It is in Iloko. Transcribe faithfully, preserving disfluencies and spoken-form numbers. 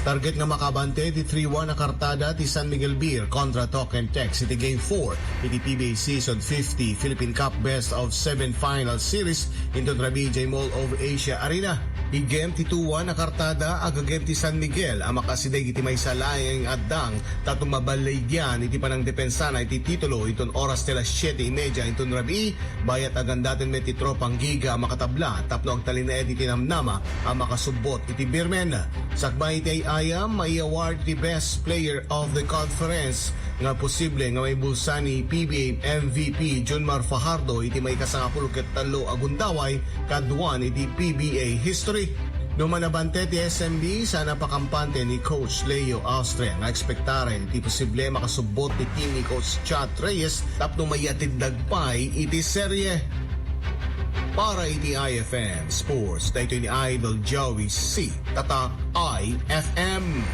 Target nga makabante ti three one a kartada ti San Miguel Beer kontra Talk and Text iti Game four iti P B A Season fifty Philippine Cup Best of Seven Final Series inton rabii idiay Mall of Asia Arena. Igem ti two one a kartada, agagem ti San Miguel a makasideg iti maysa laeng addang tapno mabaligyan iti panangdepensana iti titulo inton oras ti alas siete y media inton rabii, bayat agandaten met ti Tropang Giga a makatabla tapno agtalinaed iti namnama a makasubbot iti Beermen. Sakbay iti ay-ayam, mai-award iti Best Player of the Conference nga posible nga maibulsa ni P B A M V P Junmar Fajardo iti maikasangapulo ket tallo a gundaway kaduan iti P B A history. No manabante ti S M B, saan a pakampante ni Coach Leo Austria nga ekspektaren ti posible makasubbot ti team ni Coach Chat Reyes tapno mayatiddagpay iti serye. Para iti I F M Sports, daytoy ni Idol Joey C. Tatak I F M.